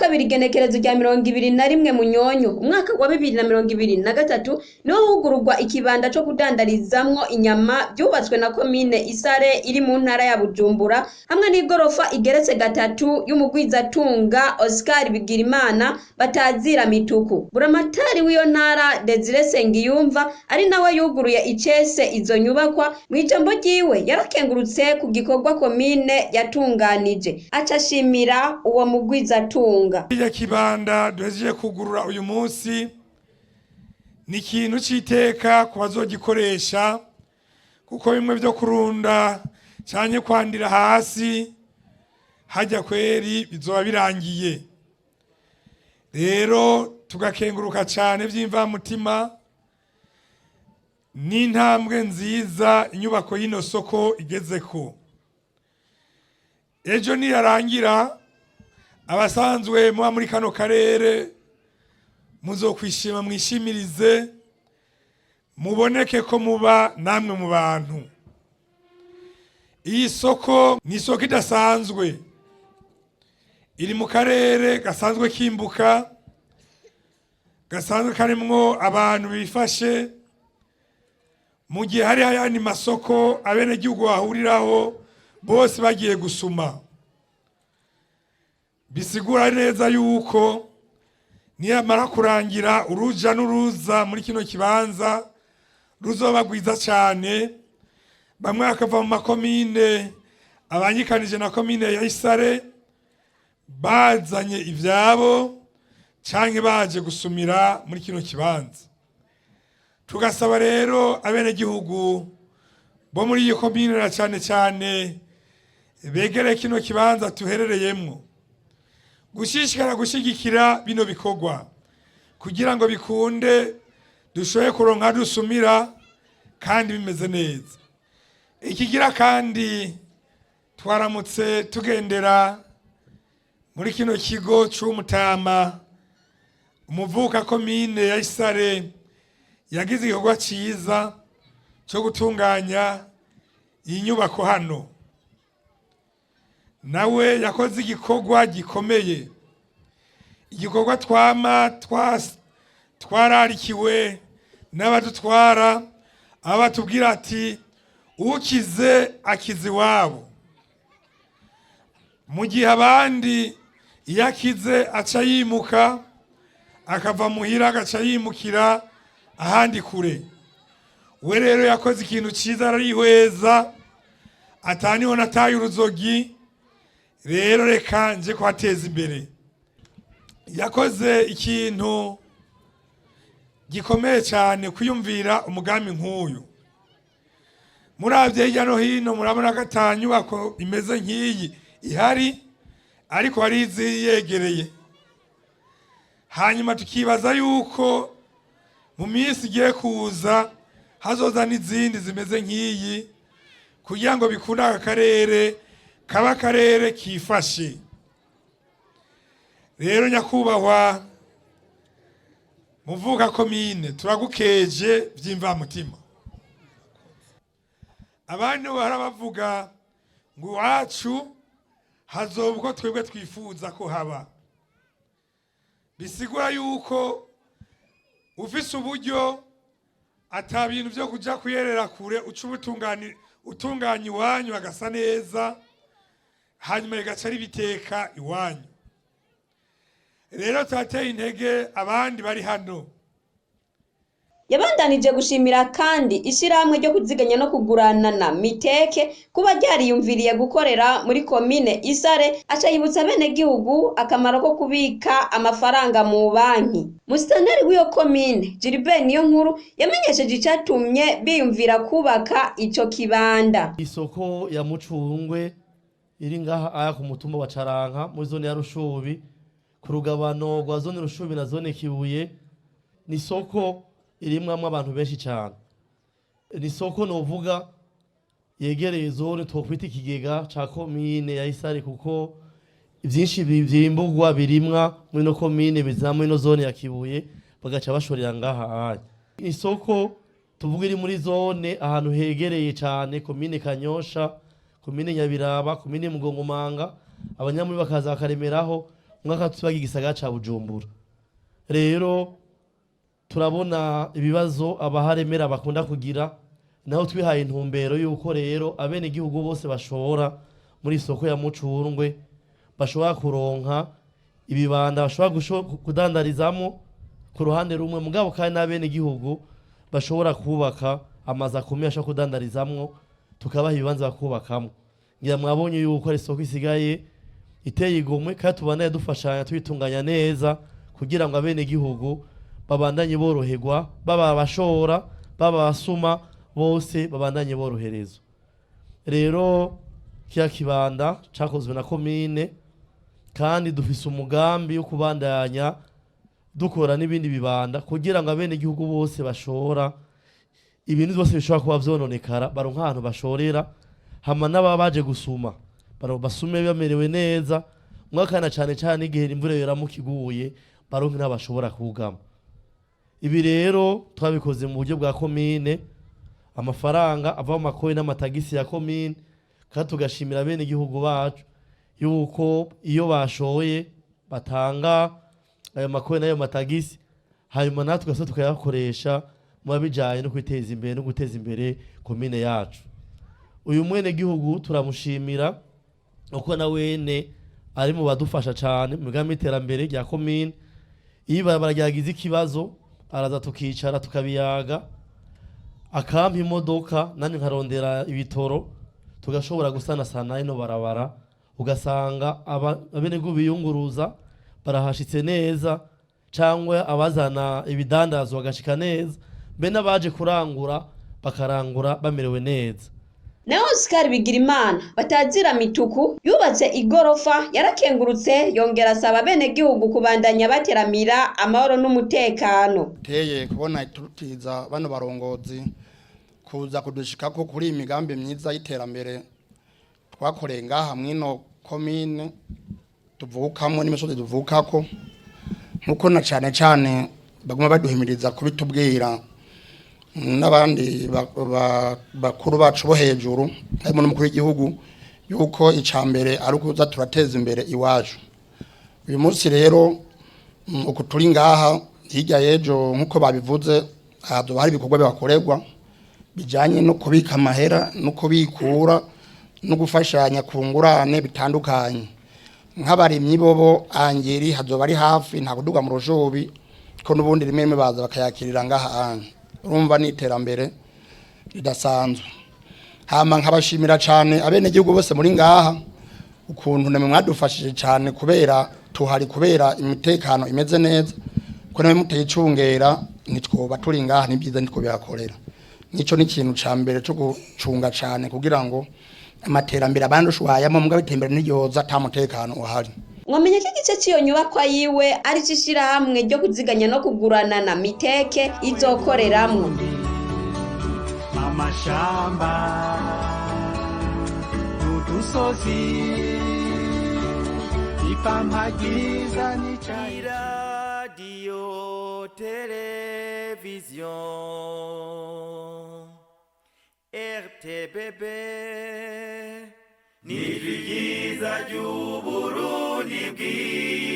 kabiri igenekerezo rya 21 Munyonyo umwaka wa 2023, niho hugururwa ikibanda co kudandarizamwo inyama vyubatswe na komine Isare iri mu ntara ya Bujumbura, hamwe n'igorofa igeretse gatatu y'umugwizatunga Oscar Bigirimana batazira Mituku. Buramatari w'iyo ntara, Desire Sengiyumva, ari nawe yuguruye icese izo nyubakwa, mw'ijambo ryiwe yarakengurutse ku gikorwa komine yatunganije, aca ashimira uwo mugwizatunga. Kirya kibanda duhejeje kugurura uyu munsi ni ikintu c'iteka ku bazogikoresha, kuko bimwe vyo kurunda canke kwandira hasi hajya kweri bizoba birangiye. Rero tugakenguruka cane vy'imvamutima n'intambwe nziza inyubako y'ino soko igezeko. Ejo niyarangira, abasanzwe muba muri kano karere muzokwishima, mwishimirize, muboneke ko muba namwe mu bantu. Iyi soko ni isoko idasanzwe, iri mu karere gasanzwe kimbuka, gasanzwe karimwo abantu bifashe, mu gihe hari ayandi masoko abenegihugu bahuriraho bose bagiye gusuma. Bisigura neza yuko niyamara kurangira, uruja n'uruza muri kino kibanza ruzoba rwiza cyane, bamwe bakava mu makomine abanyikanije na komine ya Isare bazanye ivyabo canke baje gusumira muri kino kibanza. Tugasaba rero abenegihugu bo muri iyi komine, na cane cane begereye kino kibanza tuherereyemwo, gushishikara gushigikira bino bikorwa kugira ngo bikunde dushoboye kuronka dusumira kandi bimeze neza. Ikigira kandi, twaramutse tugendera muri kino kigo c'umutama umuvuka komine ya Isare yagize igikorwa ciza cyo gutunganya iyi nyubako hano. Nawe yakoze igikorwa gikomeye, igikorwa twama twararikiwe n'abadutwara, aho batubwira ati: "Ukize akize iwabo", mu gihe abandi iyo akize aca yimuka, akava muhira agaca yimukira ahandi kure. We rero yakoze ikintu cyiza, ararihweza ataniho nataye uruzogi, rero reka nje kuhateza imbere. Yakoze ikintu gikomeye cyane kwiyumvira umugambi nk'uyu. Murabye hirya no hino, murabona ko ata nyubako imeze nk'iyi ihari, ariko hari iziyegereye. Hanyuma tukibaza yuko mu minsi igiye kuza hazoza n'izindi zimeze nk'iyi, kugira ngo bikunde aka karere kaba akarere kifashe. Rero nyakubahwa muvuka komine, turagukeje vy'imvamutima. Abandi bahora bavuga ngo iwacu hazoba uko twebwe twifuza ko haba, bisigura yuko ufise uburyo ata bintu vyo kuja kuyerera kure, uca utunganya iwanyu hagasa neza, hanyuma bigaca ari biteka iwanyu. Rero turateye intege abandi bari hano. Yabandanije gushimira kandi ishirahamwe ryo kuziganya no kuguranana Miteke kuba ryariyumviriye gukorera muri komine Isare, aca yibutsa abenegihugu akamaro ko kubika amafaranga mu banki. Musitanteri w'iyo komine, Gilbert Niyonkuru, yamenyesheje icatumye biyumvira kubaka ico kibanda. Isoko ya Mucungwe iri ngaha aya ku mutumba wa Caranka muri zone ya Rushubi, ku rugabano rwa zone Rushubi na zone Kibuye, ni isoko irimwamwo abantu benshi cyane. Ni isoko novuga yegereye zone twokwita ikigega ca komine ya Isare, kuko vyinshi vyimburwa birimwa muri no komine biza muri no zone ya Kibuye, bagaca bashorera ngaha aya. Isoko tuvuga iri muri zone ahantu hegereye cyane komine Kanyosha, komine Nyabiraba, komine Mugongomanga, abanyamuri bakaza bakaremeraho. Mwaka tubaga igisagara ca Bujumbura. Rero turabona ibibazo abaharemera bakunda kugira, naho twihaye intumbero yuko rero abenegihugu bose bashora muri isoko ya Mucungwe bashobora kuronka ibibanda bashobora kudandarizamo ku ruhande rumwe, mugabo kandi n'abenegihugu bashobora kubaka amazu akomeye ashobora kudandarizamwo, tukabaha ibibanza bakubakamo. Ngira mwabonye yuko ari isoko isigaye iteye igomwe, kandi tubandanye dufashanya tuyitunganya neza kugira ngo abenegihugu babandanye boroherwa, baba abashora, baba abasuma, bose babandanye boroherezwa. Rero kiya kibanda cakozwe na komine, kandi dufise umugambi wo kubandanya dukora n'ibindi bibanda kugira ngo abenegihugu bose bashora ibintu byose bishobora kuba vyononekara baronka ahantu bashorera, hama n'ababa baje gusuma basume bamerewe neza, mwakana cane cane igihe imvura yoramuka iguye baronke n'aho bashobora kugama. Ibi rero twabikoze mu buryo bwa komine, amafaranga ava mu makoyi n'amatagisi ya komine, kandi tugashimira bene igihugu bacu yuko iyo bashoye batanga ayo makoyi n'ayo matagisi, hanyuma natwe twese tukayakoresha mu bijanye no kwiteza imbere no guteza imbere komine yacu. Uyu mwene gihugu turamushimira uko na wene ari mu badufasha cane mu migambi y'iterambere rya komine. Iyo ibarabara ryagize ikibazo araza tukicara tukabiyaga, akampa imodoka nanjye nkarondera ibitoro, tugashobora gusanasana ino barabara, ugasanga abenegihugu biyunguruza barahashitse neza, cyangwa abazana ibidandazwa bagashika neza, mbe n'abaje kurangura bakarangura bamerewe neza. Naho Oscar Bigirimana batazira mituku yubatse igorofa yarakengurutse, yongera asaba abenegihugu kubandanya bateramira amahoro n'umutekano. Teye kubona turutiza bano barongozi kuza kudushikako kuri iyi migambi myiza y'iterambere twakoreye ngaha mwino komine tuvukamwo n'imisozi tuvukako, nkuko na cane cane baguma baduhimiriza kubitubwira n'abandi bakuru bacu bo hejuru harimo n'umukuru w'igihugu, yuko icambere ari ukuza turateza imbere iwacu. Uyu munsi rero uku turi ngaha hirya y'ejo nk'uko babivuze, hazoba hari ibikorwa bihakorerwa bijanye no kubika amahera no kubikura no gufashanya ku ngurane bitandukanye. Nk'abarimyi bobo angeri hazoba ari hafi, nta kuduga mu Rushubi, ko n'ubundi rimwe rimwe baza bakayakirira ngaha anje. Urumva ni iterambere ridasanzwe. Hama nkabashimira cane abenegihugu bose muri ngaha ukuntu namwe mwadufashije cane, kubera tuhari kubera imitekano imeze neza, ko namwe muteye icungera ntitwoba turi ngaha, n'ibyiza nitwo bihakorera. Nico ni ikintu ca mbere co gucunga cane kugira ngo amaterambere abandi ushwayamo, mugabo iterambere ntiryoza ata mutekano uhari. Mwamenye ko igice cy'iyo nyubakwa yiwe ari cyo ishirahamwe ryo kuziganya no kugurana na miteke izokoreramwo. Amashamba n'udusozi, ipampa ryiza n'icayi, Iradiyo televiziyo RTBB ni ryiza ry'Uburundi bwiza.